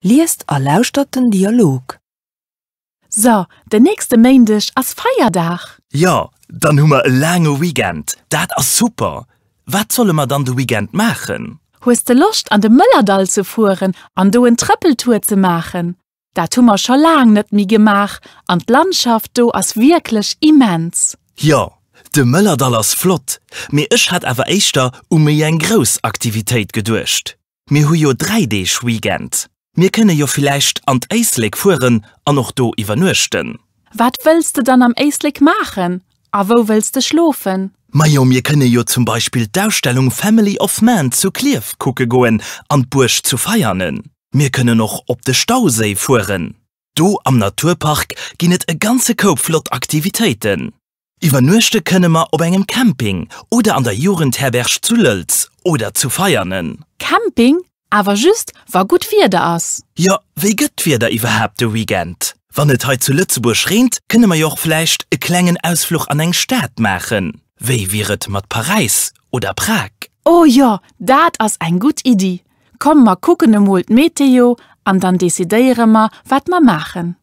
Liest a lauschtert den Dialog. So, den nächste Méindeg ass Feierdag! Jo, dann hu mer e laange Weekend. Dat ass super! Wat solle mer dann de Weekend maachen? Hues de Loscht an de Mëllerdall ze fueren an do en Trëppeltour ze maachen? Dat hu mer scho laang net méi gemaach an d'Landschaft do ass wierklech immens. Jo, de Mëllerdall ass flott, mee ech hat awer éischter u méi eng grouss Aktivitéit geduecht. Mir hu jo 3 Deeg Weekend. Mir kënne jo villäicht an d'Éislek fueren an och do iwwernuechten. Wat wëlls de dann am Éislek maachen a wou wëlls de schlofen? Majo, mir kënne jo zum Beispill d'Ausstellung Family of Man zu Klierf kucke goen an d'Buerg zu Veianen. Mir kënnen och op de Stauséi fueren. Do am Naturpark ginn et e ganze Koup flott Aktivitéiten. Iwwernuechte kënne mer op engem Camping oder an der Jugendherberg zu Lëlz oder zu Veianen. Camping? Awer just wa gutt Wieder ass. Jo, wéi gëtt d'Wieder iwwerhaapt de Weekend? Wann et hei zu Lëtzebuerg reent, kënne mer jo och vläicht e klengen Ausfluch an eng Stad maachen. Wéi wier et mat Paräis oder Prag? Oh jo, dat ass eng gutt Iddi! Komm mer kucken emol d'Meteo an dann decidéiere mer wat mer maachen.